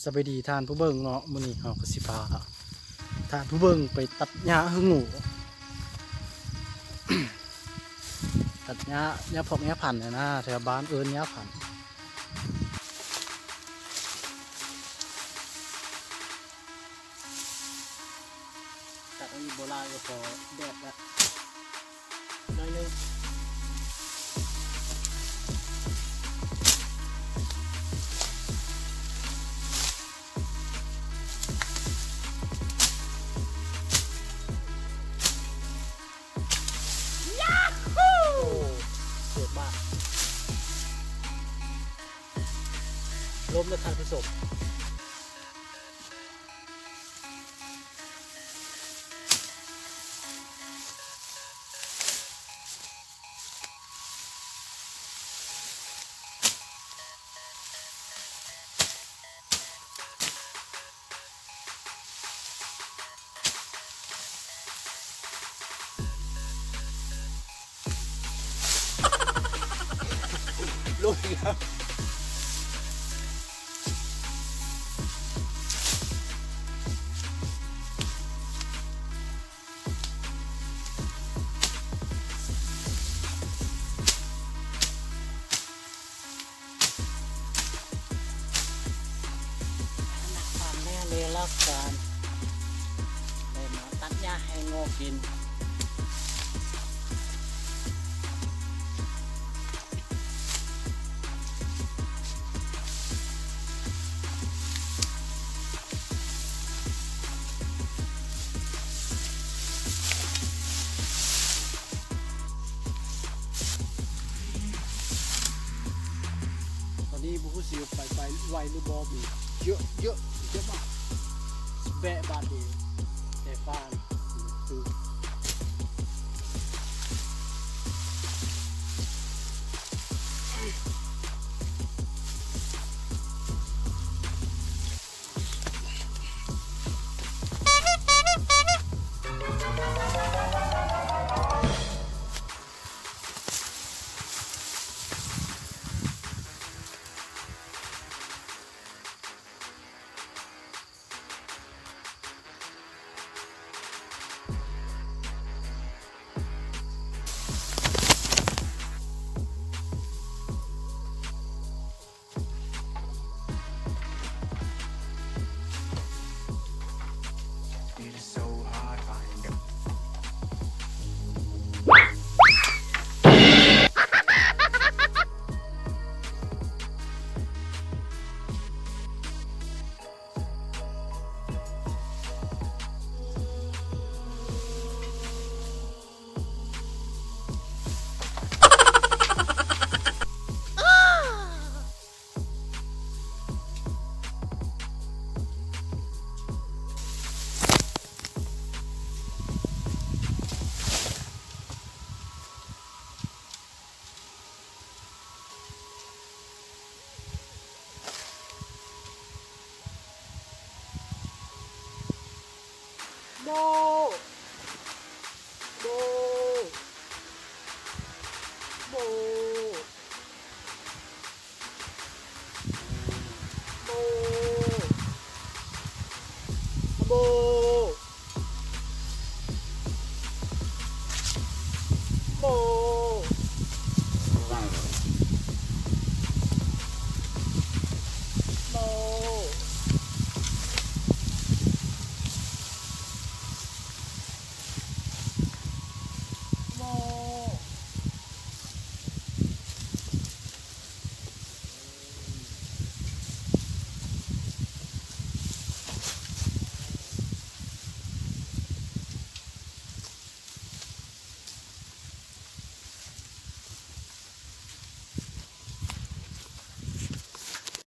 ສະບາຍດີທ່ານຜູ້ເບິ່ງເນາະ, ມື້ນີ້ເຮົາກໍຊິພາທ່ານຜູ້ເບິ່ງໄປຕັດຫຍ້າໃຫ້ງົວ ຕັດຫຍ້າ ຫຍ້າພອກຫຍ້າພັນຫັ້ນນະ, ແຖວບ້ານເອີ້ນຫຍ້າພັນ. ຕັດເອົາອີກບໍ່ຫຼາຍກໍພໍແດດລະໜ້ອຍໜຶ່ງ. ໂອ້ ສວຍມາກ. ລົມເດີທ່ານຜູ້ຊົມ. ລົງອີກແລ້ວ. ແລ້ວກັນ ໄດ້ມາຕັດຫຍ້າໃຫ້ງົວກິນ. ຕອນນີ້ບໍ່ຮູ້ຊິໄປ ໄປໄວຫຼືບໍ່ ມີເຍາະ ເຍາະ ເຍາະມາກ. ແບະບາດນີ້ ແຕ່ຟ້ານ ໂບ ໂບ ໂບ. ໂບ ໂບ ໂບ ໂບ.